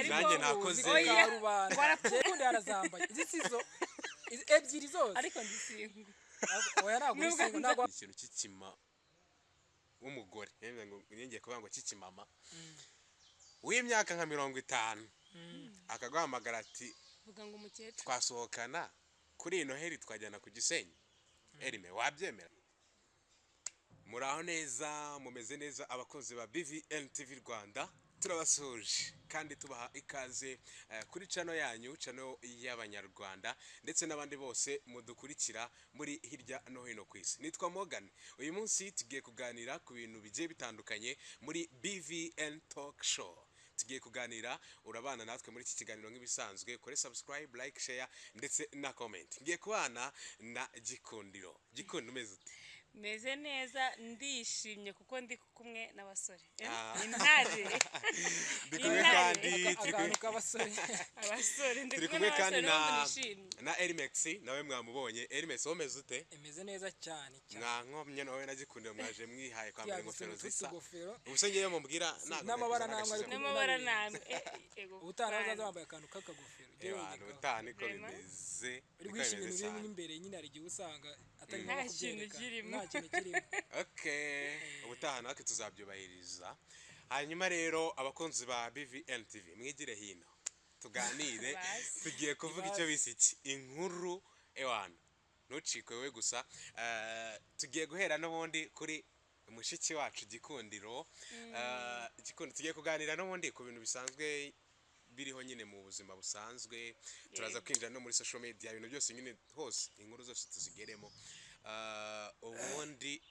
Nanjye nakoze. Warapfuye arazambaye izi sizo ebyiri zose. Ariko ndisingo. Oya, ntabwo uri single, ntabwo. Ikintu cy'ikima w'umugore, ngo ngiye kuvuga ngo cy'ikimama w'imyaka nka 50 akaguhamagara ati: "Vuga ngo umukecuru." "Twasohokana kuri iyi Noheli, twajyana ku Gisenyi." Erime, wabyemera? Muraho neza, mumeze neza? Abakunzi ba BVN TV Rwanda, turabasuhuje kandi tubaha ikaze kuri channel yanyu, channel y'Abanyarwanda ndetse n'abandi bose mudukurikira muri hirya no hino ku isi. Nitwa Morgan. Uyu munsi tugiye kuganira ku bintu bigiye bitandukanye muri BVN Talk Show. Tugiye kuganira, urabana natwe muri iki kiganiro nk'ibisanzwe. Kuri subscribe, like, share ndetse na comment. Ngiye kubana na Gikundiro. Gikundiro, umeze ute? Meze neza, ndishimye kuko ndi kumwe n'abasore. Ah. Intare. Ndi kumwe Intare. kandi turi kumwe Akantu k'abasore. Abasore, ndi turi kumwe kumwe kandi n'abasore na bumva nishimye. na Erimex, nawe mwamubonye. Erimex, wowe umeze ute? Imeze neza cyane cyane. Mwankomye nawe na Gikundiro, mwaje mwihaye kwambara ingofero zisa. Utugofero. Ubu se ngewe mubwira ntabwo N'amabara nari namwe ariko. N'amabara namwe. Ego. Ubutaha nawe uzaza Kandi. wambaye akantu k'akagofero ujye Ewa, wegekaho. ubutaha niko Vraiment? bimeze. Uri Niko guhisha ibintu bimeze birimo cyane. imbere nyine, hari igihe usanga atari Nta ngombwa kintu kubyerekana. kirimo. Nta kintu kirimo. Okay, ubutaha natwe tuzabyubahiriza. Hanyuma rero, abakunzi ba BVN TV, mwigire hino tuganire. Basi. Tugiye kuvuga icyo bise iki, inkuru. Ewana, ntucikwe we gusa. Tugiye guhera n'ubundi kuri mushiki wacu Gikundiro. Gikundiro, tugiye kuganira n'ubundi ku bintu bisanzwe biriho nyine mu buzima busanzwe. Turaza kwinjira no muri social media, ibintu byose nyine hose, inkuru zose tuzigeremo. Ubundi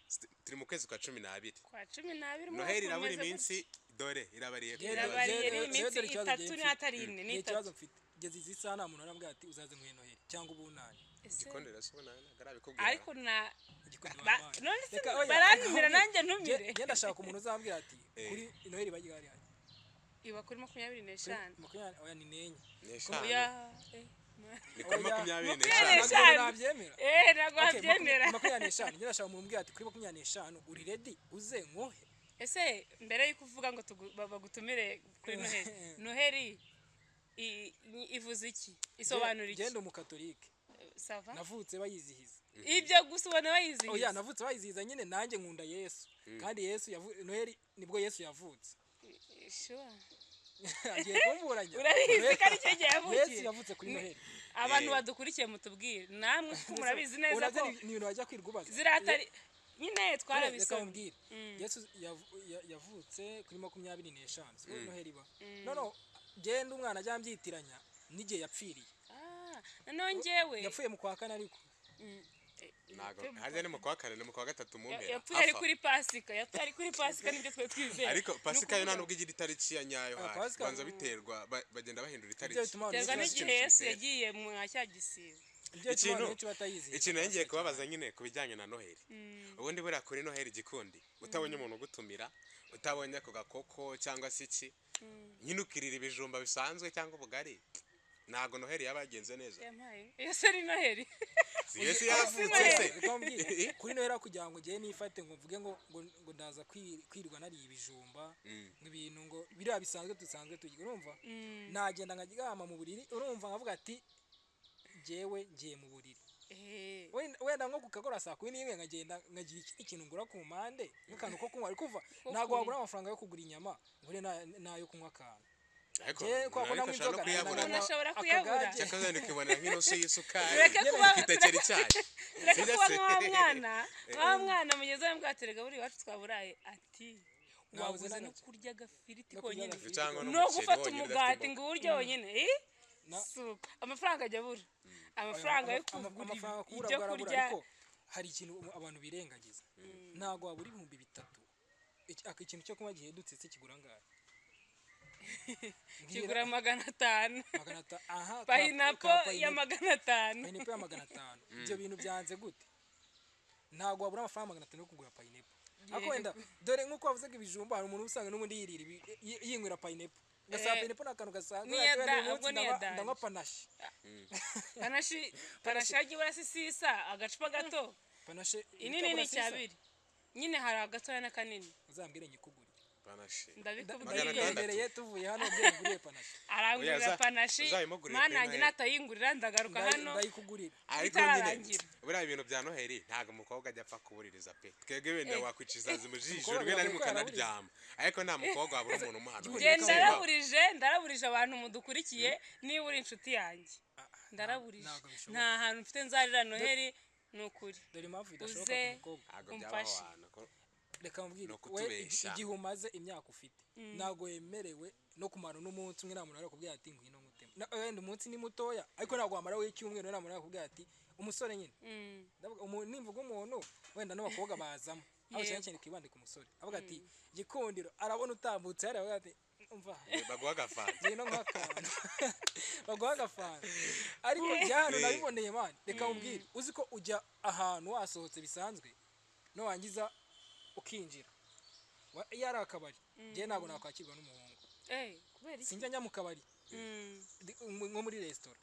turi mu kwezi kwa 12. Kwa 12 umwaka Noheli irabura umeze iminsi, dore irabariye. Irabariye. Rero- Ni iminsi dore ikibazo 3 ngiye mfite. n'atari 4, ni Ni ikibazo 3. mfite, ngeze izi saha nta muntu arambwira ati uzaze muhe Noheli cyangwa ubunani. Ese Gikundiro se ubona ntabwo arabikubwira? Ariko na Igikundiro wampaye. None se Reka, oya, barantumira reka nanjye ntumire? Nge ndashaka umuntu uzambwira ati kuri Noheli bajya hari Iba kuri 25. 20, oya, ni 4. 5. Oya, eh, Ni kuri Oya. 25. 25. Ntabwo nabyemera. Eh, ntabwo Okay, wabyemera. 25, njye ndashaka umuntu umbwira ati kuri 25 uri ready uze nkuhe. Ese mbere y'uko uvuga ngo bagutumire kuri Noheli, Noheli ivuze iki, isobanura iki? Genda umukatolike. Ça va. Navutse bayizihiza. Ibyo gusa ubona bayizihiza? Oya, navutse bayizihiza nyine, nanjye nkunda Yesu, kandi Yesu Noheli nibwo Yesu yavutse. Sure. Agiye kumburanya. Urabizi ko ari cyo gihe yavukiye? Yesu yavutse kuri Noheli. Abantu badukurikiye, mutubwire namwe kuko murabizi neza Urabyo ko ni ibintu wajya kwirirwa ubaza. ziriya atari nyine Reka twarabisomye. nkubwire, Yesu yavutse kuri 25, siko Noheli iba. No, genda umwana ajya ambyitiranya n'igihe yapfiriye. Ah, noneho njyewe Yapfuye mu kwa kane ariko. Ntabwo harya ni mu kwa kane, ni mu kwa gatatu mu mpera. Yapfuye ari Hafa. kuri Pasika, yapfuye ari kuri Pasika, nibyo twe twizeye. Ariko Pasika yo nta Ni ukuvuga- nubwo igira itariki ya nyayo. Ah, Hari Pasika- banza biterwa, bagenda bahindura Ibyo itariki. bituma abantu Biterwa benshi n'igihe Yesu Ikintu yagiye mu cya gisibo. Ibyo bituma abantu benshi batayizihiza. Ikintu ngiye kubabaza nyine ku bijyanye na Noheli, ubundi buriya kuri Noheli, Gikundi, utabonye umuntu ugutumira, utabonye ako gakoko cyangwa se iki nyine, ukirira ibijumba bisanzwe cyangwa ubugari, ntabwo Noheli yaba yagenze neza. Yampaye iyo se ni Noheli? Si Yesu yavutse Noheli. se? Reka nkubwire, kuri Noheli aho kugira ngo ngende nifate ngo mvuge ngo ndaza kwirwa nariye ibijumba, ngo ibintu ngo biriya bisanzwe dusanzwe turya, urumva nagenda nkaryama mu buriri, urumva nkavuga ati jyewe ngiye mu buriri. Wenda nko ku kagoroba saa 11 nkagenda nkagira ikindi kintu ngura ku mpande, nk'akantu ko kunywa. Ariko kuva ntabwo wabura amafaranga yo kugura inyama ngo ure n'ayo kunywa akantu. Ariko Njyewe kwa ko ariko nanywa ashobora no inzoga, kuyabura. Umuntu nanywa ashobora kuyabura. akagage. Cyakora nikibonera nk'inusu y'isukari, Tureke kuba ukitekera icyayi. Tureke Sibyo kuba se? nka wa mwana mugeze we bwaterega buri iwacu twaburaye ati Nabuze wabuze no n'agace. kurya agafiriti No kurya konyine agafiriti. Cyangwa no n'umuceri gufata wonyine udafite umugati imboga. ngo uwurye wonyine, eh? Suka amafaranga ajya abura, amafaranga yo kugura Amafaranga kubura ibyo bwarabura kurya. Ariko hari ikintu abantu birengagiza, ntabwo wabura 3000. Ikintu cyo kunywa gihendutse se kigura angahe? Mbwira. Kigura 500. 500, aha, Pineapple ka ya pineapple. 500. Pineapple ya 500. Ibyo bintu byanze gute? Ntabwo wabura amafaranga 500 yo kugura pineapple. Ariko wenda dore nk'uko wavuze ngo ibijumba, hari umuntu usanga n'ubundi yirira yinywera pineapple, ugasanga pineapple ni akantu gasanzwe. Niya Ati wenda uyu munsi ubwo niya ndanywa danje. ndanywa Panaché. Panaché, Panaché yagiye ibura sisisa agacupa gato. Panaché Inini ni itabura sisa. 200 nyine, hari agatoya n'akanini. Uzambwire nyikugurire. Panaché. Ndabikubwiye. 600. Ndakwemereye, tuvuye hano ubwire nguriye Panaché. Hari Azangurira Oya, panashi. uzayimugurire Mana kuri yanjye, Noheli. natayingurira ndagaruka hano. Ndayikugurira. Ariko nyine Bitararangira. buriya ibintu bya Noheli ntabwo umukobwa ajya apfa kubuririza pe. Twebwe wenda wakwica isazi mu jisho Umukobwa rimwe na rimwe biragoye ko yaraburiza. ukanaryama, ariko nta mukobwa wabura umuntu umuha Noheli. Njye Reka ndaraburije abantu mudukurikiye, niba uri inshuti yanjye, ndaraburije. Ntabwo bishoboka. Nta hantu mfite nzarira Noheli, ni ukuri. Dore impamvu bidashoboka Uze ku mukobwa. Ntabwo byabaho. umfashe. Ahantu Reka mubwire Ni we, ukutubeshya. igihe umaze, imyaka ufite, ntabwo wemerewe no kumara n'umunsi umwe nta muntu arakubwira ati ngwino nguteme. Wenda umunsi ni mutoya, ariko ntabwo wamara w'icyumweru nta muntu arakubwira ati umusore nyine. Ndavuga nimvuga umuntu, wenda n'abakobwa bazamo aho, cyane cyane twibande ku musore, avuga ati gikundiro, arabona utambutse hariya, avuga ati umva, baguha agafanta. Ngwino nk'akantu, baguha agafanta. Ariko njya hano nabiboneye, man, reka mubwire, uzi ko ujya ahantu wasohotse bisanzwe, nuwangiza ukinjira, iyo ari akabari, njyewe ntabwo nakwakirwa n'umuhungu. Kubera iki? Sinjya njya mu kabari, nko muri resitora,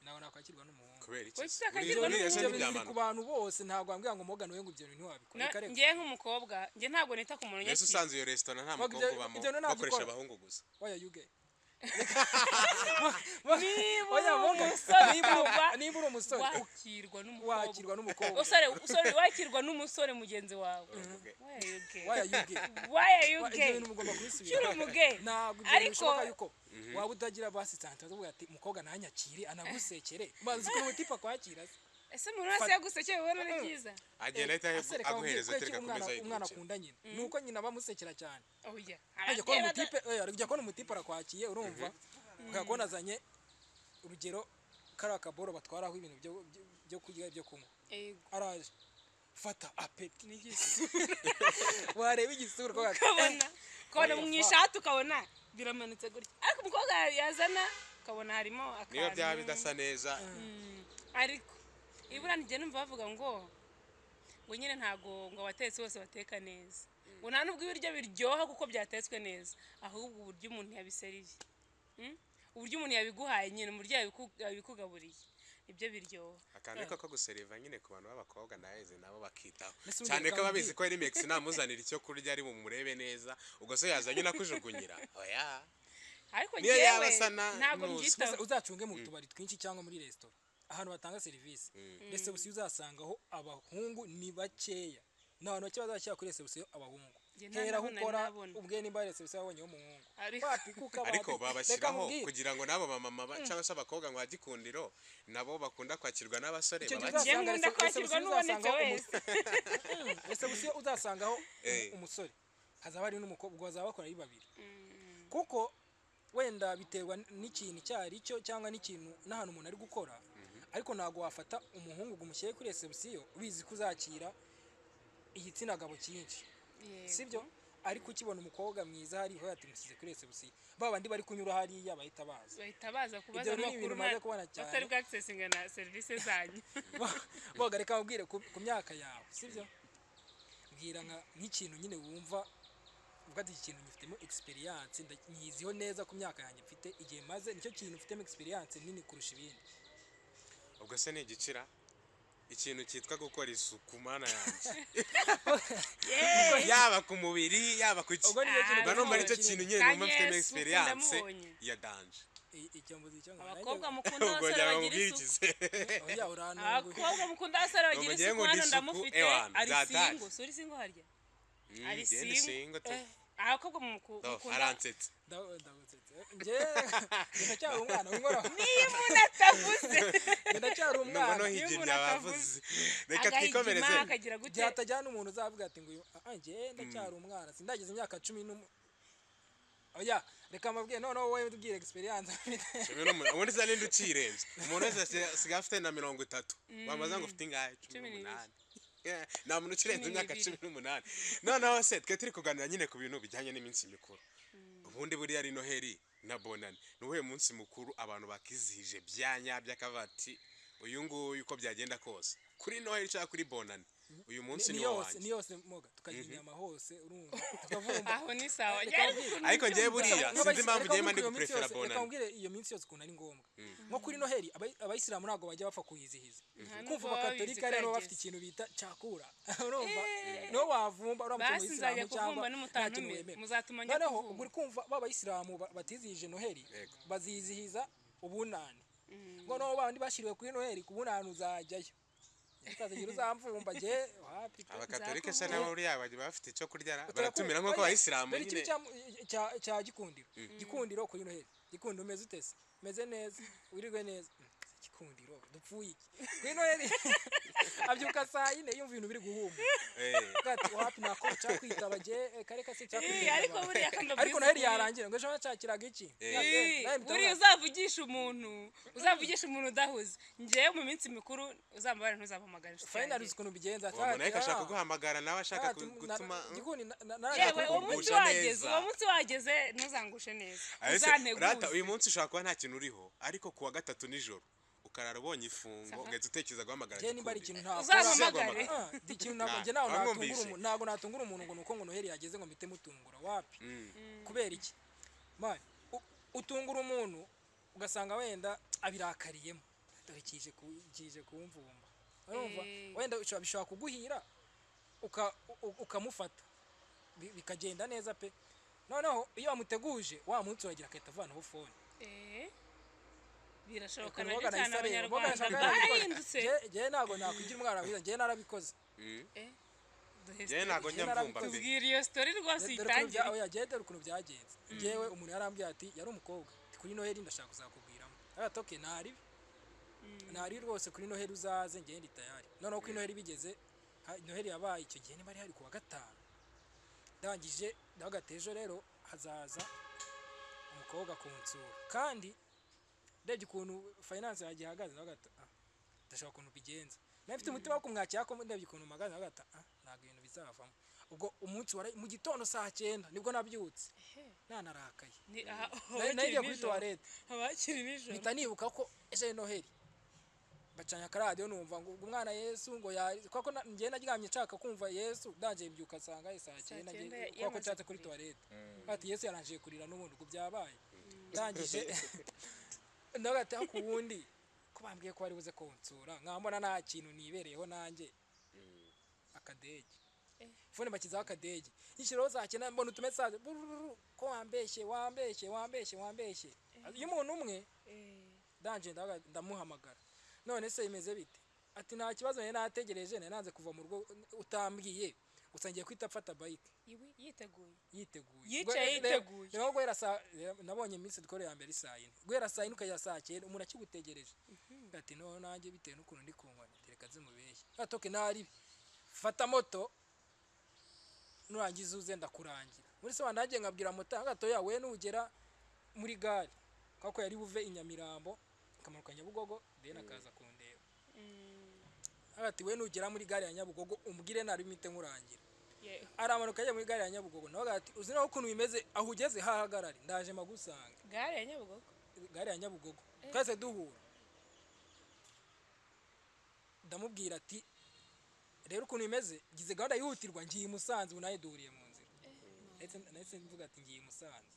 ntabwo nakwakirwa n'umuhungu. Kubera iki? Wowe utakakirwa Buriya se Ibyo bintu biri ntibyamanuka? ku bantu bose. Ntabwo wambwira ngo Morgan we ngo ibyo bintu ntiwabikora. Reka reka. Njye nk'umukobwa, njye ntabwo nita ku muntu Mbese nyakira. usanze iyo resitora nta Baga mukobwa ubamo, ibyo ntabwo bakoresha ikora. abahungu gusa? Why are you gay? Niba Oya, uri Morgan, umusore, niba uri umusore wakirwa n'umukobwa. Wakirwa n'umukobwa. Usore, usore, wakirwa n'umusore mugenzi wawe. Why are you gay? Why are you gay? Why are you Ibyo gay? bintu mugomba kubisubira. Uri umugay. Ntabwo ibyo Ariko bishoboka yuko waba utagira basi sante uvuga ati umukobwa ntanyakire, anagusekere, maze ukuntu umutipe akwakira se. Ese umuntu wese yagusekeye ubona ari byiza? Agenda ahita Ase reka nkubwire, aguhereza kubera tereka iki umwana kumeza umwana yigurukira. akunda nyina nuko nyina bamusekera cyane. Oya. Ajya kubona umutipe, ajya kubona umutipe arakwakiye, urumva, ukajya kubona azanye urugero kariya kaboro batwaraho ibintu byo kurya, byo kunywa, araje fata apeti, wareba igisura ukavuga ati, Ukabona mu ishati, ukabona biramanutse gutya, ariko umukobwa yazana ukabona harimo akantu. Niyo byaba bidasa neza. Ariko ibura njye numva bavuga ngo nyine ntago ngo abatetsi bose bateka neza, ngo nta nubwo ibiryo biryoha kuko byatetswe neza, ahubwo uburyo umuntu yabiseriye, Uburyo umuntu yabiguhaye nyine, uburyo yabikugaburiye, nibyo biryoha. Akantu ariko ko guseriva nyine ku bantu b'abakobwa naheze nabo bakitaho Mbese ubundi cyane ko reka babizi ko Elimex namuzanira icyo kurya ari bumurebe neza, ubwo se yazanye nakujugunyira? Oya. Ariko Niyo yaba njyewe asa ntabwo n'uza. mbyitaho. Mbese uzacunge mu tubari twinshi cyangwa muri resitora ahantu batanga serivisi, reception uzasangaho abahungu ni bakeya, ni abantu bake bazashyira kuri reception abahungu. Njye nta Hera aho naho nari ukora nabona. ubwe, nimba reception yabonyeho umuhungu, wapi kuko Ariko reka babashyiraho nkubwire. kugira ngo n'abo bamama cyangwa se abakobwa ngo gikundiro nabo bakunda kwakirwa n'abasore Icyo gihe babakira. Njye uzasanga nkunda kwakirwa reception n'ubonetse uzasangaho wese. Reception uzasangaho umusore, hazaba hari n'umukobwa, ubwo bazaba bakora ari babiri, kuko wenda biterwa n'ikintu icyo ari cyo cyangwa n'ikintu n'ahantu umuntu ari gukora, ariko ntabwo wafata umuhungu ngo umushyire kuri reception ubizi ko uzakira igitsina gabo cyinshi. Sibyo? Ariko ukibona umukobwa mwiza hariho ati mushyize kuri reception, ba bandi bari kunyura hariya bahita baza. Bahita baza kubaza Ibyo ni amakuru ibintu maze kubona cyane. Batari bwakisesinga na serivisi zanyu. Boga, reka nkubwire, ku myaka yawe, sibyo, mbwira nk'ikintu nyine wumva uvuga ati iki kintu ngifitemo experience, nyiziho neza ku myaka yanjye mfite, igihe maze, nicyo kintu mfitemo experience nini kurusha ibindi. Ubwo se ni igicira ikintu cyitwa gukora isuku, mana yanjye, yaba ku mubiri, yaba ku ki. Ubwo nicyo kintu Mba numva aricyo kinini. kintu nyine numva mfitemo Kanye, experience ndamubonye. ya danger. Icyo mbuzi icyo ngo Abakobwa mukunda Ubwo abasore njya bagira bamubwira isuku. iki se? Oya, urantunguye. Abakobwa mukunda abasore bagira Ngo isuku, ngo hano isuku, ndamufite. ewana, Ari byatashye. single? Si uri single harya? Ari Genda single. single tu. Abakobwa Oh, mukunda aransetse. Ndagusetse njye ndacyari umwana winkoraho. Niba umuntu atavuze Njye ndacyari Nubwo umwana. no Iyo higimye umuntu abavuze, reka agahigima, twikomereze. Akagira gute? Byatajyana umuntu uzavuga ati ngo uyu njye ndacyari umwana, sindageza imyaka cumi n'umu, oya, reka mbabwire noneho, wowe tubwire experience. 18, ubundi se ninde ucirenze? Umuntu wese asigaye afite na 30, wamaze ngo ufite ingahe? Cumi 12. n'umunani. Nta muntu ukirenze Cumi imyaka n'ibiri. 18. Noneho se twe turi kuganira nyine ku bintu bijyanye n'iminsi mikuru, ubundi buriya ari Noheli na Bonani, ni uwuhe munsi mukuru abantu bakizihije bya nyabyo akavuga ati uyu nguyu uko byagenda kose kuri Noheli cyangwa kuri Bonani? Uyu munsi Ni ni wo yose, wanjye. ni yose moga, tukarya inyama hose, urumva, tukavumba. Aho ni sawa. Reka Ariko mbwire. ukuntu Ariko njyewe mbyumva. buriya Reka sinzi impamvu reka njyewe mba ndi mbwire iyo minsi guprefera yose, reka bonane. mbwire iyo minsi yose ukuntu ari ngombwa. Nko kuri Noheli abayisilamu ntabwo bajya bapfa kuyizihiza. Nta Kumva nubwo baba abakatolika babizi rero ko bafite yageze. ikintu bita cakura, urumva, niho wavumba uramutse Basi umuyisilamu nzajya cyangwa kuvumba nta kintu nimutantumira. wemera. Muzatuma njya Noneho kuvumba. ubwo uri kumva ba bayisilamu batizihije Noheli Yego. bazizihiza ubunani. Ngo noneho bandi bashyiriwe kuri Noheli, ku bunani uzajyayo, utazagira uzamvumba jye wapi pe. Abakatolika se Nzakuvumba. nabo buriya bajya bafite icyo kurya baratumira nk'uko abayisilamu Dore ikibi nyine. cya Gikundiro. Gikundiro kuri Noheli, Gikundiro umeze ute se? Umeze neza, wirirwe neza. Gikundiro dupfuye iki kuri Noheli? Abyuka saa yine yumva ibintu biri guhumura. Ati wapi, nako cyakwitaba jye kare kase Eh, cyakwitaba. ariko buriya kambabwiza Ariko Noheli ukuri. yarangira ngo ejo nshakiraga iki? Eh, Nawe mpita buriya mvuga, uzavugisha umuntu udahuze, njyewe mu minsi mikuru uzambabare ntuzampamagara inshuti Finally yanjye. uzi ukuntu bigenza. Uwo muntu ariko ashaka kuguhamagara, nawe ashaka gutuma Gikundi Yewe, uwo munsi kugusha wageze, neza. uwo munsi wageze ntuzangushe neza, Ese, rata uzanteguze. uyu munsi ushobora kuba nta kintu uriho, ariko kuwa gatatu nijoro ukarara ubonye ifungo, Safa. ugahita utekereza guhamagara Njye nimba ari Gikundiro. ikintu ntakora, Uzampamagare. Ah, ndi ikintu ntabwo Nah, njye nawe natungura wamwumvise. umuntu, ntabwo natungura umuntu ngo nuko ngo Noheli yageze ngo mpite mutungura, wapi. Kubera iki? Man, utungura umuntu ugasanga wenda abirakariyemo, dore kije kije kumvumba, urumva, wenda bishobora kuguhira ukamufata bikagenda neza pe. Noneho iyo wamuteguje wa munsi wagira akahita avanaho phone. Eh, birashoboka Ukuntu nabyo Morgan cyane, ahise areba. Morgan abanyarwanda ashaka yarabikoze. barahindutse. Njye ntabwo nakwigira umwana mwiza, njye narabikoze. Eh, duhe Njyewe ntabwo story. njya mvumba pe. Tubwire iyo story rwose Dore ukuntu uyitangire. oya, njyewe dore ukuntu byagenze. Njyewe umuntu yarambwiye ati, yari umukobwa, ati kuri Noheli ndashaka kuzakubwiramo. Aravuga ati okay, ntaribi ntari rwose, kuri Noheli uzaze, njyewe ndi tayari. Noneho kuri Noheli bigeze, Noheli yabaye icyo gihe niba ari kuwa gatanu, ndangije ndavuga ati ejo rero hazaza umukobwa kunsura, kandi ndebye ukuntu finance yanjye ihagaze, ndavuga ati ah, ndashaka ukuntu bigenza. Nari mfite umutima wo kumwakira, ko ndebye ukuntu mpagaze, ndavuga ati ah, ntabwo ibintu bizavamo. Ubwo umunsi wara mu gitondo saa 9 nibwo nabyutse nanarakaye. Ni aha, Nari nagiye kuri toilette, abakiri nijoro. mpita nibuka ko ejo ari Noheli, bacanye akaradiyo numva ngo umwana Yesu ngo ya kuko njye naryamye nshaka kumva Yesu, ndangije mbyuka nsanga ari saa 9 cyenda ngiye kuko yamaze nshatse kuri kurira. toilette. Ati Yesu yarangije kurira n'ubundi ubwo byabaye. Ndangije ndavuga ati ariko ubundi ko bambwiye ko bari buze kunsura nkambona nta kintu nibereyeho nanjye akadege fone bakizaho akadege yishyiraho saa 9 mbona utumesaje burururu, ko wambeshye wambeshye wambeshye wambeshye iyo umuntu umwe. Ndangije ndamuhamagara, none se imeze bite? Ati nta kibazo, nari nategereje, nari nanze kuva mu rugo utambwiye, gusa ngiye kwita mfata bike. Iwe yiteguye. Yiteguye. Yicaye yiteguye. Rero guhera saa, nabonye iminsi dukora ya mbere saa 4, guhera saa 4 ukagera saa 9 umuntu akigutegereje. Ati no nanjye bitewe n'ukuntu ndi kunywa, reka zimubeshye. Ati okay, nari fata moto nurangiza uze ndakurangira. Muri se wananjye nkabwira moto gatoya we nugera muri gare, kuko yari buve i Nyamirambo akamanuka Nyabugogo, then akaza kundeba. Ati we nugera muri gare ya Nyabugogo umbwire nari mpite nkurangira. Aramanuka ajya muri gare ya Nyabugogo, nawe ati uzi naho ukuntu bimeze, aho ugeze hahagarare ndaje magusanga. Gare ya Nyabugogo. Gare ya Nyabugogo twese duhura, ndamubwira ati rero ukuntu bimeze, ngize gahunda yihutirwa ngiye i Musanze, ubu nawe duhuriye mu nzira. Nahise mvuga ati ngiye i Musanze.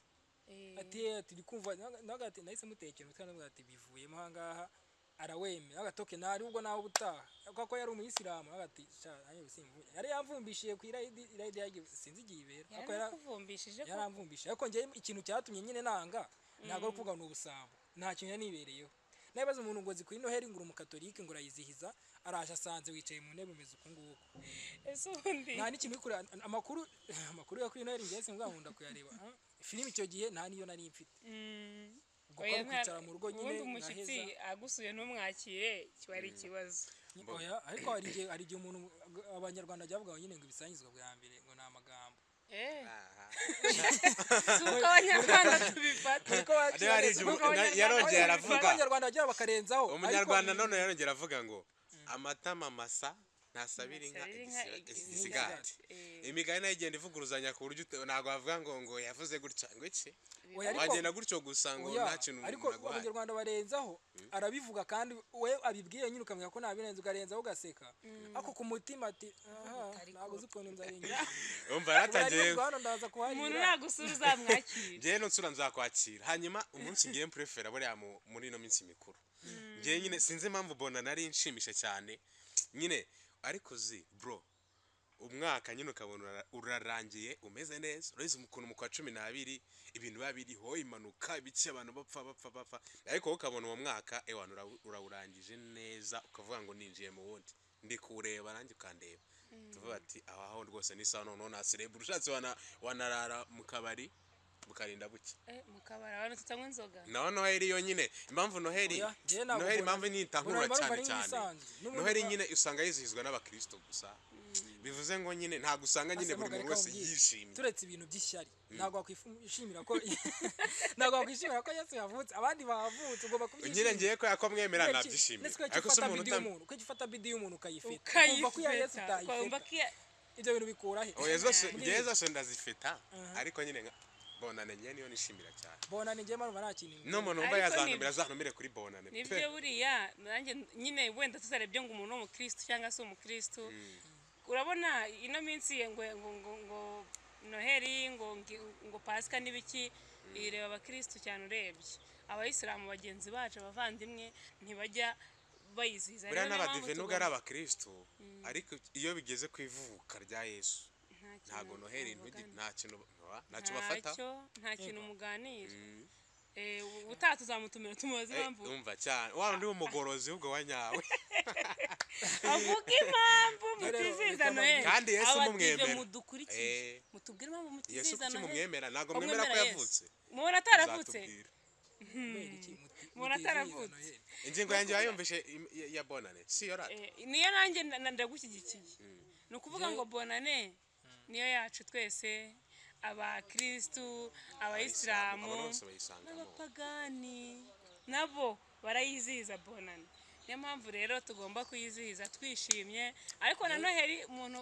Ati ati ndi kumva, nawe ati nahise mutekera umutwe, ndavuga ati bivuyemo aha ngaha, arawemera agatoke ntari ubwo nawe ubutaha kuko yari umuyisilamu. Nawe ati sha nanjye simvuye, yari yamvumbishije ku irayidi, irayidi yagiye sinzi igihe ibera, ariko Yarakuvumbishije ko yaramvumbishije. Ariko njye ikintu cyatumye nyine nanga ntabwo ari ukuvuga ngo ni ubusambo, nta kintu yanibereyeho. Nabibaza umuntu ngo kuri Noheli ngo uri umukatolike ngo urayizihiza, araje asanze wicaye mu ntebe umeze uku nguku. Ese ubundi Nta n'ikintu uri kureba, amakuru yo kuri Noheli njye sinzi nkunda kuyareba. Filime icyo gihe nta niyo nari mfite. Ubwo Oya, kwari kwicara mu rugo nyine ubundi umushyitsi nkaheza. agusuye ntumwakire kiba ari ikibazo. Oya, ariko hari igihe umuntu abanyarwanda bajya bavuga nyine ngo ibisangizwa bwa mbere ngo ni amagambo. Si uko abanyarwanda tubifata. Niko bakira Hari neza. igihe Nuko abanyarwanda yarongeye babifata. aravuga. Abanyarwanda bagira bakarenzaho. Umunyarwanda none yarongera avuga ngo amatama masa Ntasabira inka Ntasabira inka igisigati. Eh. Imigani nayo igenda ivuguruzanya ku buryo ntabwo wavuga ngo yavuze gutya ngo iki. Oya, ariko- Wagenda gutyo gusa ngo Oya, nta kintu ariko umuntu aguhaye. abanyarwanda barenzaho, arabivuga kandi we abibwiye nyine ukamenya ko ntabirenze, ukarenzaho ugaseka, ariko ku mutima ati aha ntabwo uzi ukuntu inzara ingira. Umva yaratangiye. Hano ndaza Umuntu kuharira. nagusura uzamwakira. Njyewe nunsura nzakwakira. Hanyuma umunsi ngiye mprefera buriya muri ino minsi mikuru, ngiye nyine sinzi impamvu bona nari nshimisha cyane nyine, ariko zi bro umwaka nyine ukabona urarangiye umeze neza. Urabizi ukuntu mu kwa 12 ibintu biba biriho, impanuka, ibiki, abantu bapfa bapfa bapfa, ariko wowe ukabona uwo mwaka ewana urawurangije neza, ukavuga ngo ninjiye mu wundi, ndi kuwureba nanjye ukandeba, tuvuga ati aho aho rwose ni sawa. Noneho naserebura, ushatse wanarara mu kabari bukarinda bucya. Mu kabari abantu tutanywa inzoga. Naho Noheli yonyine, impamvu Noheli, Oya, njyewe ntabwo Noheli mbona- impamvu nitankura mbona cyane ari cyane nk'ibisanzwe. N'ubundi Noheli nyine usanga yizihizwa n'abakristo gusa, bivuze ngo nyine ntabwo usanga nyine Asa buri muntu ntabwo wese ariko nkubwire. yishimye. Turetse ibintu by'ishyari, ntabwo wakwishimira ko Yesu yavutse abandi bavutse, ugomba Nyine kubyishimira. ngiye ko yakwamwemera nabyishimiye, ariko se umuntu utam Kuki ufata bidi y'umuntu ukayifeta, ukumva ko iya Yesu Ukayifeta ukumva utayifeta, ko iya ibyo bintu bikura he? Oya, zose ngiye zose ndazifeta, ariko nyine bonane ngiye niyo nishimira cyane. Bonane ngiye mpamvu nta kintu. N'umuntu wumva Ariko yazantumira azantumire kuri bonane pe. Nibyo buriya nanjye nyine wenda tutarebye ngo umuntu w'umukristo cyangwa se umukristo, urabona ino minsi ngo ngo ngo ngo Noheli ngo ngo Pasika n'ibiki ireba abakristo cyane, urebye abayisilamu bagenzi bacu abavandimwe ntibajya bayizihiza. Buriya Rero niyo mpamvu n'abadive nubwo ari tugomba- abakristo, ariko iyo bigeze ku ivuka rya Yesu Nta kintu ntabwo Noheli muvugana. nta kintu ntacyo bafata. Nta kintu muganira. Ubutaha tuzamutumira tumubaze impamvu. Umva cyane wa undi w'umugorozi ubwo wa nyawe. Avuga impamvu Rero, mutizihiza reka Noheli. Kandi Yesu Abadive mumwemera. mudukurikiye, mutubwire impamvu Yesu mutizihiza kuki Noheli. mumwemera? Ntabwo Ko mwemera ko mwemera Yesu. yavutse. Mubona ataravutse? Uzatubwira. Kubera iki Mubona mutizihiza ataravutse? Noheli? Ingingo yanjye wayumvishe ya bonane si yo rata? Niyo nanjye ndagushyigikiye. Ni ukuvuga ngo bonane niyo yacu twese, abakristu, abayisilamu abantu bose bayisangamo. N'abapagani nabo barayizihiza bonane. Niyo mpamvu rero tugomba kuyizihiza twishimye, ariko na Noheli umuntu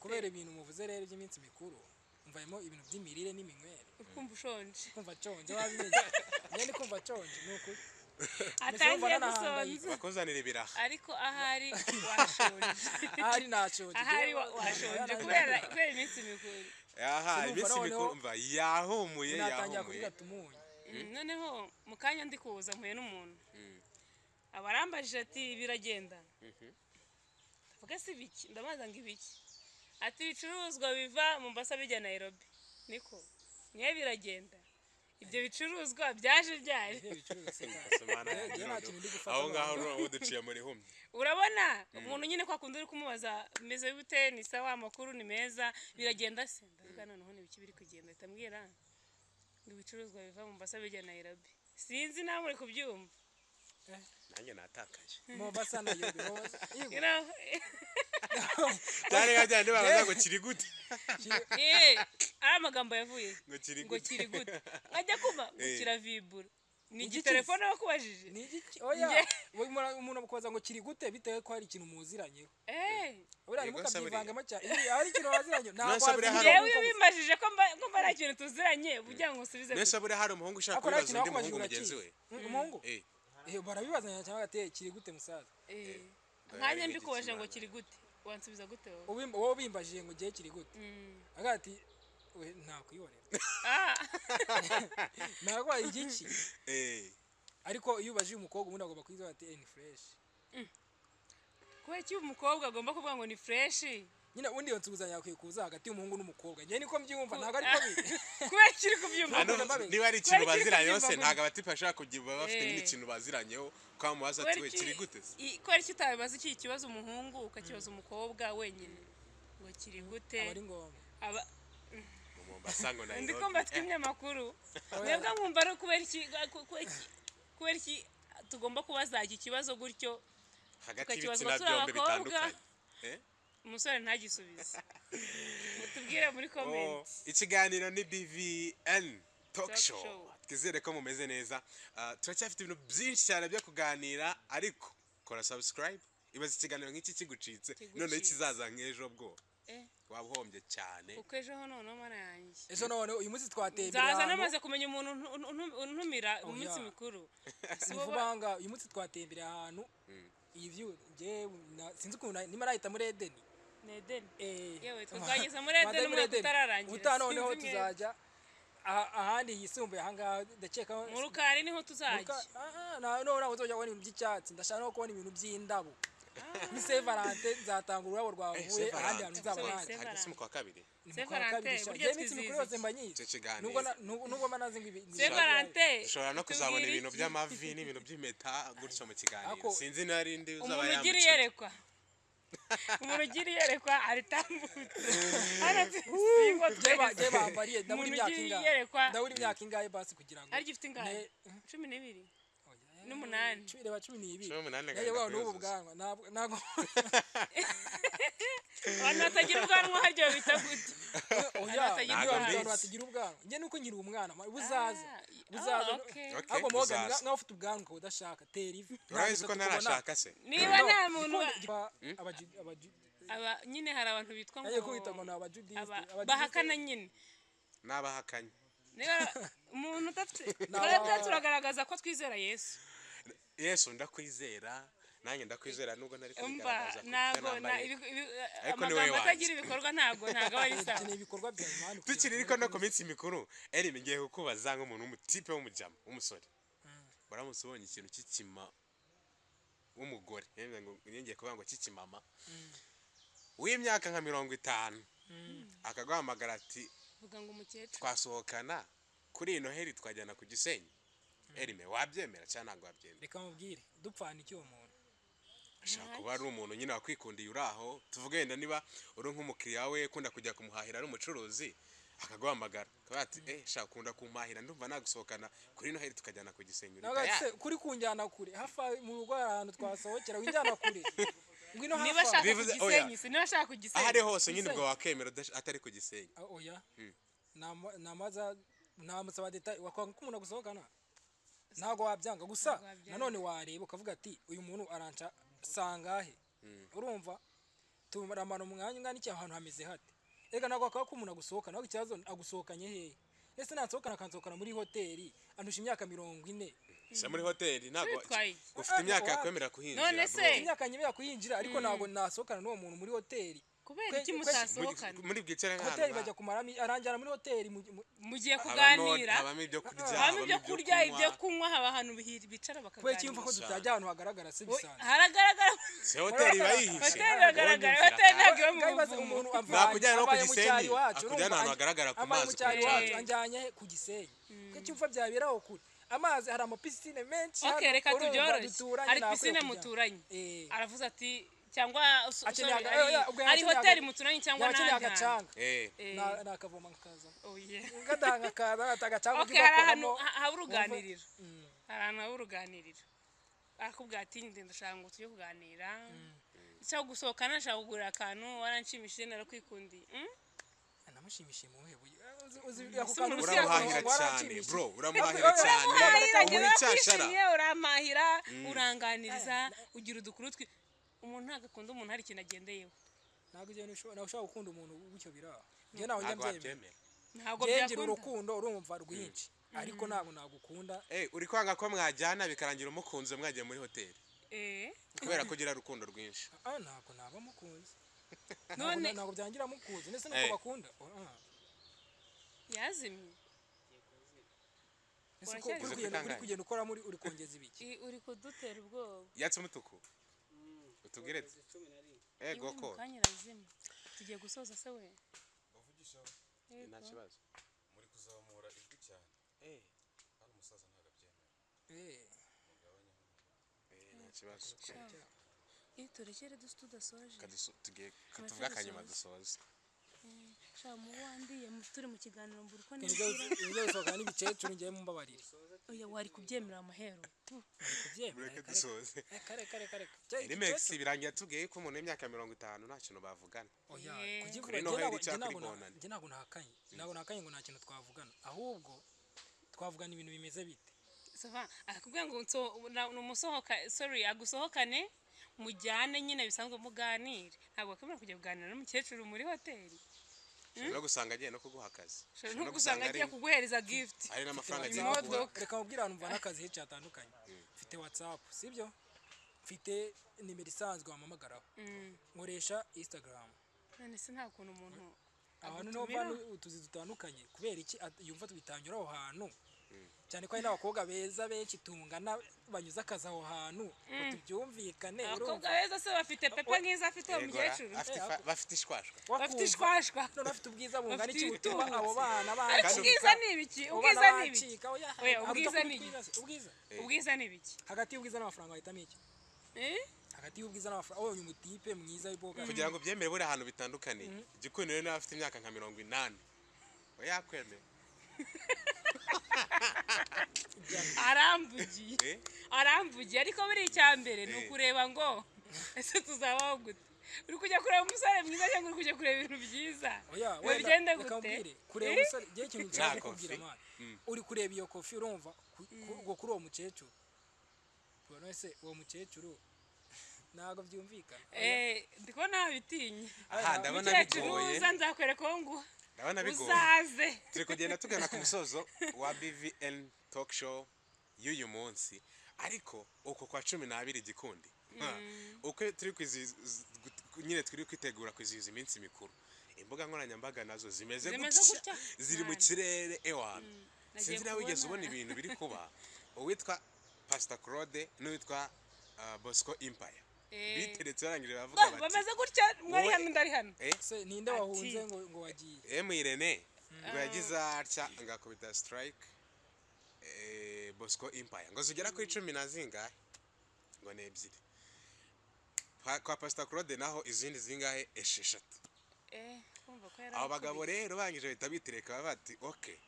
Kubera ibintu muvuze rero by'iminsi mikuru, mvayemo ibintu by'imirire n'iminywere. Ukumva ushonje. Kumva nshonje wabimenye, njye ndi kumva nshonje ni ukuri. Atangiye Mbese gusonza. Bakuzanira ibiraha. Ariko ahari washonje. Ahari nashonje. Ahari washonje kubera iminsi mikuru. Aha Sinumva iminsi noneho- mikuru umva yahumuye Natangira yahumuye. kuvuga tumunye. Noneho mu kanya ndi kuza mpuye n'umuntu abarambajije ati biragenda, ndavuga si ibiki, ndabaza ngo ibiki, ati ibicuruzwa biva Mombasa bijya Nairobi, niko niyo biragenda, ibyo bicuruzwa byaje byari Ibihe bicuruzwa se kandi. Sumana Njye yanjye nta noneho. kintu ndi gufata Aho ngaho noneho. noneho duciye muri humye. Urabona umuntu nyine kwa kundi uri kumubaza meze bute, ni sawa, amakuru ni meza, biragenda se, ndavuga noneho ni ibiki biri kugenda, ahita ambwira ngo ibicuruzwa biva Mombasa bijya Nairobi, sinzi nawe muri kubyumva. Nanjye natakaye. Mombasa Nairobi, Mombasa. Yego. You know? Byari nka byandi babaza ngo kiri gute. Ari amagambo yavuye Ngo kiri ngo gute. kiri gute, nkajya kumva ngo kiravibura ni Igiki? igitelefone bakubajije. Ni igiki? Oya. Njye- We umuntu amukubaza ngo kiri gute bitewe ko hari ikintu muziranyeho. Buriya Yego, se buriya. ntimukabyivange cyane. Iyo hari ikintu waziranyeho ntabwo Nonese buriya waziranyeho Njyewe nk'uko iyo bimbajije ko mba nta kintu tuziranye ugira ngo usubize Nese gute? buriya hari umuhungu ushaka Ariko nta kubibaza kintu undi bakubajije muhungu mugenzi urakizi. we? Umuhungu? Barabibazanya cyangwa ati kiri gute musaza? Nkanjye mbikubajije ngo kiri gute wansubiza gute wowe? Wowe ubimbajije ngo ugiye kiri gute? Agira ati we ntakwihorera. Ntabwo igiki. Ariko iyo ubajije umukobwa ubundi agomba kwizera ati ni fresh. Kubera iki umukobwa agomba kuvuga ngo ni fresh? Nyine ubundi iyo nsuzanya yakwiye kuza hagati y'umuhungu n'umukobwa. Njye niko mbyumva ntabwo ariko biri. Kubera iki uri kubyumva? Niba ari ikintu Kubera iki uri baziranye kubyumva yose gutya? ntabwo abatipe bashaka kugira baba bafite nyine ikintu baziranyeho ukamubaza ati we kiri gute se? Kubera iki utabibaza iki kibazo umuhungu ukakibaza umukobwa wenyine ngo kiri gute? Aba ari ngombwa. Mu Mombasa ngo Ndi Nairobi. kumva twimye amakuru mwebwe mwumva ari kubera iki kubera iki tugomba kubaza iki kibazo gutyo Hagati tukakibazwa y'ibitsina turi byombi abakobwa. bitandukanye. Umusore ntagisubize, mutubwire muri comment. Ikiganiro ni BVN Talk Talk Show. Show. Twizere ko mumeze neza. Turacyafite ibintu byinshi cyane byo kuganira, ariko kora subscribe. Ibaze ikiganiro nk'iki kigucitse, Kigucitse. noneho kizaza nk'ejo bwo Eh. waba uhombye cyane. Kuko ejo ho noneho mana yanjye, Ejo none uyu munsi twatembera nzaza ahantu. namaze kumenya umuntu untumira mu Oya. minsi mikuru. Ni vuba nga uyu munsi twatembera ahantu, iyi view njye sinzi ukuntu niba nahita muri Edeni. Ni Edeni. Eh, Yewe, twe twageze muri Edeni Twageze muri umwaka Edeni. utararangira. Ubutaha noneho Sinzi mwebwe. tuzajya ahandi yisumbuye ahangaha, ndakeka. Mu Rukari niho tuzajya. None ntabwo nzongera kubona ibintu by'icyatsi, ndashaka no kubona ibintu by'indabo. Kuri Saint Valentin nzatanga ururabo rwavuye Saint ahandi hantu Valentin. nzaba Saint nanjye. Harya si mu kwa kabiri? Ni mu Saint kwa kabiri Valentin, sha. burya Njyewe iminsi mikuru twizihiza yose mba nyizi. Icyo kiganiro. Nubwo mba nazi ngo ibi Saint Valentin, Dushobora no kuzabona tubwire ibintu iki? by'amavi n'ibintu by'impeta gutyo mu kiganiro. Sinzi n'arindi uzaba Umuntu ugira yambitse. iyerekwa, umuntu ugira iyerekwa aritambutse hano tuzingo. Njyewe bambariye ndabura Umuntu imyaka ugira ingahe? iyerekwa. Ndabura imyaka ingahe basi kugira ngo Ariko ufite ingahe? 12 n'umunani. Reba, 12. 18. Nanjye Agahinda bwa n'ubu kuyuzuza. bwanwa ntabwo Abantu batagira ubwanwa harya bita gute? Oya, Batagira Ntabwo abantu mbizi. batagira ubwanwa, njye nuko nkiri umwana buzaza. Ah, Buzaza. ah, okay. Okay, Ahubwo Morgan, buzaza. nkaho ufite ubwanwa ukaba udashaka, tera ivi. Urabizi ko Ntabwo tukubona. ntarashaka se? Niba nta muntu aba nyine hari abantu bitwa ngo Nagiye kwita ngo ni abajudiste. Bahakana nyine. N'abahakanye. Niba umuntu udafite, twebwe turagaragaza ko twizera Yesu. Yesu ndakwizera, nanjye ndakwizera nubwo ntari Umva, kubigaragaza ku byo ntabwo nambaye. Ariko ni wowe amagambo wanjye. atagira ibikorwa ntabwo aba ari sawa. Dukeneye ibikorwa bya Imana kugira Tukiri ngo ariko no ku minsi mikuru, Erimi, ngiye kukubaza nk'umuntu w'umutipe w'umujama w'umusore, uramutse ubonye ikintu cy'ikima w'umugore, yewe ngo ngiye kuvuga ngo cy'ikimama w'imyaka nka 50 akaguhamagara ati Vuga ngo umukecuru. twasohokana kuri iyi Noheli, twajyana ku Gisenyi, Erime, wabyemera cyangwa ntabwo wabyemera? Reka mubwire, dupfana iki uwo muntu? Ashobora kuba ari umuntu nyine wakwikundiye uri aho, tuvuge wenda niba uri nk'umukiriya we ukunda kujya kumuhahira, ari umucuruzi, akaguhamagara akavuga ati eh shaka ukunda kumpahira, ndumva nagusohokana kuri Noheli tukajyana ku Gisenyi, uri Nawe tayari? se kuri kunjyana kure, hafi aho mu rugo hari ahantu twasohokera, winjyana kure, ngwino hafi Niba aho. ashaka ku Oya. Gisenyi se, niba ashaka ku Gisenyi. Aho ari hose nyine ubwo wakemera atari ku Gisenyi? Ah, oya. Namaza namusaba detail, wakwanga ko umuntu agusohokana, ntabwo wabyanga gusa. Ntabwo wabyanga. Nanone wareba ukavuga ati uyu muntu aranca sangahe, urumva turamara umwanya ungana iki, ahantu hameze hate. Reka, ntabwo wakanga ko umuntu agusohokana, ahubwo ikibazo agusohokanye hehe? Ese nasohokana akansohokana muri hoteli, andusha imyaka 40? Se muri hoteli ntabwo Bitwaye iki? ufite imyaka Ah, yakwemerera kuhinjira, None bro. se- Imyaka nyemerera kuyinjira, ariko ntabwo nasohokana n'uwo muntu muri hoteli. Kubera iki mutasohokana? Muri bwicare nk'ahantu Hoteli bajya kumaramo, aranjyana muri hoteli Mugiye habamo kuganira. Habamo ibyo kurya, Habamo ibyo kurya, kunywa. ibyo kunywa, haba ahantu bicara Kubera iki yumva ko bakaganira. tutajya ahantu hagaragara se bisanzwe? Haragaragara. Se hoteli iba yihishe? Hoteli iragaragara, hoteli ntabwo iba mu Ngaho ibaze buvumo. umuntu Nakujyana no ku avaye mu Gisenyi, cyaro iwacu, akujyana urumva, ahantu hagaragara ku avaye mu mazi, ku cyaro mucanga. iwacu, anjyanye he? Ku Gisenyi. Kuko cyumva byaberaho kure amazi, hari amapisine menshi Ok, hano, reka urumva, tubyoroshye. duturanye, Hari nakwiye pisine kujya. muturanye. Aravuze ati cyangwa Akeneye sorry, oya, ubwo hari yakeneye hoteli muturanye cyangwa yaba akeneye n'ahandi hantu. agacanga. Nakavoma nkakaza, Oh, yeah. ngadaha nkakaza agacanga. Ok, hari ahantu haba uruganiriro. Hari ahantu haba uruganiriro. Arakubwira ati ndenda ndashaka ngo tujye kuganira. Nshaka gusohokana, nshaka kugura akantu, waranshimishije, narakwikundiye. Namushimishije mu buhe buryo? Uzi ako Ese kantu umuntu Uramuhahira ngo cyane, waranshimishije. bro, uramuhahira cyane. Uramuhahira, Umuha icyashara. narakwishimiye, urampahira, uranganiriza, ugira udukuru twi umuntu ntabwo akunda umuntu hari ikintu agendeyeho. Ntabwo ibyo bintu ntabwo ushobora gukunda umuntu gutyo biraho, njye ntawe njya Ntabwo mbyemera. wabyemera. Ntabwo Njye ngira byakunda. urukundo, urumva, rwinshi, ariko ntabwo nagukunda. Eh, uri kwanga ko mwajyana bikarangira umukunze mwagiye muri hoteli kubera ko ugira urukundo rwinshi. Ah, ntabwo naba mukunze. None Ntabwo byangira mukunze ndetse nuko bakunda. Ah. Yazimye. Ese ko Uracyari- uri Uzi kugenda uri kwitangaye. kugenda ukora muri uri kongeza ibiki? Uri kudutera ubwoba. Yatse umutuku, utubwire ati ego Iwe mu ko kanya arazima, tugiye gusoza se we. Nta kibazo. Muri kuzamura ijwi cyane kandi umusaza ntabwo abyemera. Nta kibazo. Iyo turekere tudasoje. Tugiye tuvuge akanyuma dusoze. Sha mu wandiye turi mu kiganiro mbura uko Ibyo nishyura. ibyo gusohokana n'ibikecuru, ngiye mumbabarire. Oya, wari kubyemera amahero. Kubyemera? Mureke Reka, dusoze. reka reka reka reka. Rimex birangiye tubwiye ko umuntu w'imyaka 50 nta kintu bavugana. Oya, Yeah. kukivuga Kuri njye Noheli ntabwo cyangwa njye kuri ntabwo Bonane. njye ntabwo nahakanye ngo nta kintu twavugana, ahubwo twavugana ibintu bimeze bite? Sava akakubwira ngo ni umusohoka, sorry, agusohokane. Mujyane nyine bisanzwe muganire, ntabwo wakwemera kujya kuganira n'umukecuru muri hoteli. Ushobora no gusanga agiye no kuguha akazi. Ushobora no gusanga agiye kuguhereza gift, ari n'amafaranga agiye kuguha. Imodoka. Reka mubwire ahantu mvana akazi henshi hatandukanye. Mfite WhatsApp, sibyo? Mfite nimero isanzwe wampamagaraho, nkoresha Instagram. None se nta kuntu umuntu Abantu niho agutumira? mvana utuzi dutandukanye. Kubera iki yumva tubitanyura aho hantu, cyane ko hari n'abakobwa beza benshi tungana banyuze akazi aho hantu, ngo tubyumvikane. Abakobwa Urumva? beza se bafite pepe nk'izo afite uwo Yego ra, mukecuru? bafite ishwashwa. Bafite Wakumva. ishwashwa. None afite ubwiza bungana Bafite iki butuma ibitutsi. abo bana Ariko bancika? ubwiza ni ibiki? Abo Ubwiza bana ni ibiki? bancika, oya, Oya, aruta ubwiza kuba ni ubwiza se, ubwiza. Ubwiza ni ibiki? Hagati y'ubwiza n'amafaranga wahitamo iki? Eh? Hagati y'ubwiza n'amafaranga, ubonye umutipe mwiza w'iboga. Kugira ngo byemere, buriya ahantu bitandukaniye, Gikundiro niba afite imyaka nka 80, we yakwemera. Aramvugiye. Eh? Aramvugiye, ariko buriya icya mbere ni Eh. ukureba ngo ese tuzabaho gute? Uri kujya kureba umusore mwiza cyangwa uri kujya kureba ibintu byiza? Oya, Ngo wenda bigende reka gute? nkubwire, kureba Eh? umusore, njyewe ikintu nshaka Nta kukubwira, kofi. mwana, uri kureba iyo kofi, urumva, ngo kuri uwo mukecuru, ubona se uwo mukecuru ntabwo byumvikana. Eh, ndi kubona nabitinye. Aha ndabona Mukecuru, bigoye. uza nzakwereka uwo nguha. Ndabona bigoye. Uzaze. Turi kugenda tugana ku musozo wa BVN Talk Show y'uyu munsi, ariko uko kwa 12, Gikundi, uko turi nyine turi kwitegura kwizihiza iminsi mikuru, imbuga nkoranyambaga nazo zimeze Zimeze gutya, gutya. ziri mu Mwana. kirere ewana. Nagiye Sinzi nawe wigeze kubona. ubona ibintu biri kuba, uwitwa Pastor Claude n'uwitwa Bosco Empire Eh. biteretse, barangije baravuga bati Bameze gutya, umwe ari Wowe- hano undi ari hano. eh Se ninde Ati. wahunze ngo wagiye? M Irene ngo yagize atya ngakubita strike Bosco Empire, ngo zigera kuri cumi na zingahe, ngo ni ebyiri. Kwa Pastor Claude naho izindi zingahe? 6. Eh, kumva ko yari Abo bagabo akubise. rero bangije bahita bitereka, baba bati ok,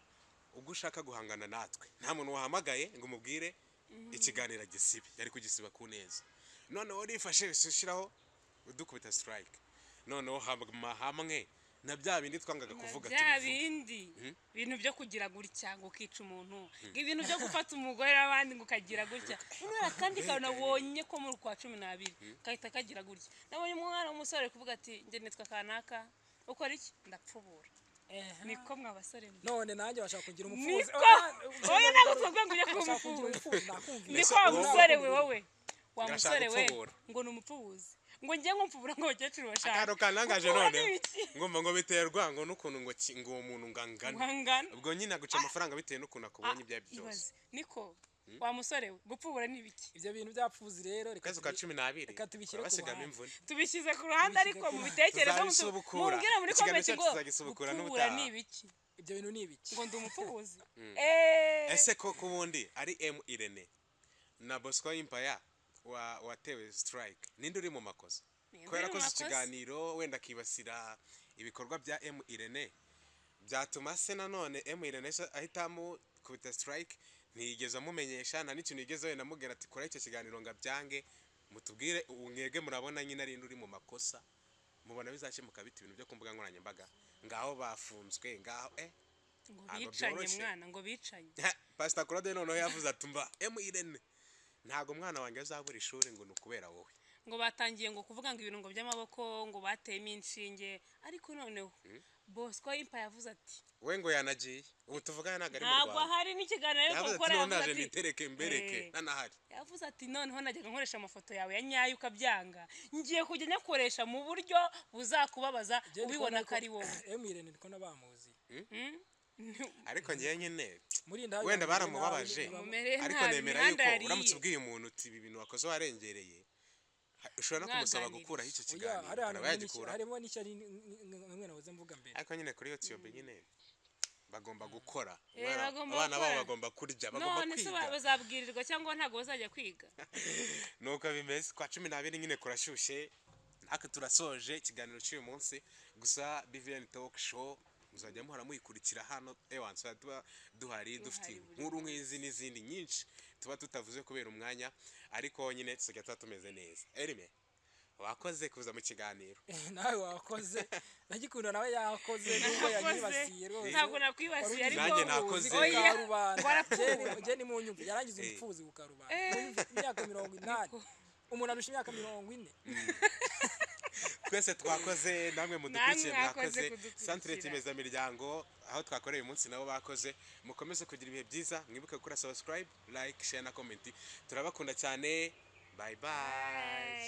ubwo ushaka guhangana natwe, nta muntu wahamagaye ngo umubwire ikiganiro agisibe, yari kugisiba ku neza, noneho urifashe ushyiraho udukubita strike, noneho hama hamwe na bya bindi twangaga kuvuga Bya tubivuge. bindi bintu byo kugira gutya ngo ukica umuntu, ngo ibintu byo gufata umugore w'abandi ngo ukagira gutya. Umwana kandi kantu nabonye ko muri kwa 12 kahita kagira gutya, nabonye umwana w'umusore ari kuvuga ati njye nitwa kanaka, ukora iki? Ndapfubura. Niko mwa basore mwe. None nanjye bashaka kugira umupfubuzi. Niko, oya, ntabwo twavuga ngo ujye kuba Bashaka kugira umupfubuzi. umupfubuzi, nakumvise. Niko wa Ese musore we, wowe wa Ndashaka musore we, gupfubura. ngo ni umupfubuzi, ngo njye ngo mpfubura ngo abakecuru bashaka. Akantu kanangaje Gupfubura noneho ni ibiki? ngumva ngo biterwa ngo n'ukuntu ngo ngo uwo muntu ngo angana. Ngo angana. Ubwo nyine aguca amafaranga bitewe n'ukuntu akubonye, ibyo ari byo byose. Ibaze, niko wa musore we, gupfubura ni ibiki? Ibyo bintu byapfubuzi rero, reka Kwezi kwa 12 reka tubishyire ku urabasigamo ruhande. imvune. Tubishyize ku ruhande, Tubishyize ariko ku mu ruhande. bitekerezo Tuzabisubukura. mumbwire muri Ikiganiro comment cyacu ngo tuzagisubukura gupfubura n'ubutaha. ni ibiki? Ibyo bintu ni ibiki? Ngo ndi umupfubuzi. Eh. Ese koko ubundi ari M Irene na Bosco Empire watewe strike, ninde uri mu makosa? Ninde Ko uri mu yarakoze makosa? ikiganiro wenda akibasira ibikorwa bya M Irene, byatuma se nanone M Irene se ahita amukubita strike? Ntiyigeze amumenyesha, nta n'ikintu yigeze wenda amubwira ati kora icyo kiganiro ngo abyange. Mutubwire ubu, mwebwe murabona nyine ari uri mu makosa? Mubona bizakemuka bite ibintu byo ku mbuga nkoranyambaga, ngaho bafunzwe, ngaho Ngo Ntabwo bicanye. byoroshye. Mwana, ngo bicanye. Pastor Claude noneho yavuze ati mva M Irene, ntabwo umwana wanjye azabura ishuri ngo ni ukubera wowe. Ngo batangiye ngo kuvuga ngo ibintu ngo by'amaboko ngo bateyemo inshinge, ariko noneho Bosco Impa yavuze ati We ngo yanagiye, ubu tuvugana ntabwo ari mu ntabwo Rwanda. hari n'ikiganiro ariko Yavuze ati gukora none yavuze naje ati nitereke mbereke Eh. ntanahari. Yavuze ati noneho najyaga nkoresha amafoto yawe ya nyayo ukabyanga, ngiye kujya nyakoresha mu buryo buzakubabaza, Njye ndi ubibona kubona ko ari wowe. M Irene ndiko nabamuzi. Ariko ngewe nyine Muri ndabi wenda bamumereye baramubabaje, nabi, Mumereye ariko nabi, nemera imihanda yuko yariye. uramutse ubwiye umuntu uti ibi bintu wakoze warengereye, ushobora no kumusaba Mwaganiriye. gukuraho icyo Oya, kiganiro, hari ahantu akaba harimo yagikuraho. harimo n'ishyari nkamwe nahoze mvuga mbere. Ariko nyine kuri YouTube nyine bagomba gukora. Eh, bagomba Abana babo gukora. bagomba kurya, bagomba None se kwiga. bazabwirirwa cyangwa ntabwo bazajya kwiga? Nuko bimeze, kwa 12 nyine kurashyushye. Natwe turasoje ikiganiro cy'uyu munsi, gusa BVN Talk Show muzajya muhora muyikurikira hano ewan, tuzajya tuba duhari dufite Duhari buri inkuru nk'izi n'izindi nyinshi tuba tutavuze kubera umwanya, ariko nyine tuzajya tuba tumeze neza. Erime, wakoze kuza mu kiganiro. Nawe wakoze, nagikunda nawe yakoze nubwo Nakoze. yanyibasiye rwose. Ntabwo nakwibasiye, ariko Nanjye nakoze. Oya, Karubanda. warapfuye. Jye ni mu nyumva yarangiza umupfubuzi ku karubanda. Eh. Munyumve, imyaka 80. Umuntu arusha imyaka 40. Twese twakoze, namwe mudukurikiye Namwe mwakoze mwakoze. kudukurikira. Centre Kimezamiryango aho twakoreye uyu munsi nabo bakoze. Mukomeze kugira ibihe byiza, mwibuke gukora subscribe, like, share na comment. Turabakunda cyane. Bye bye. Bye.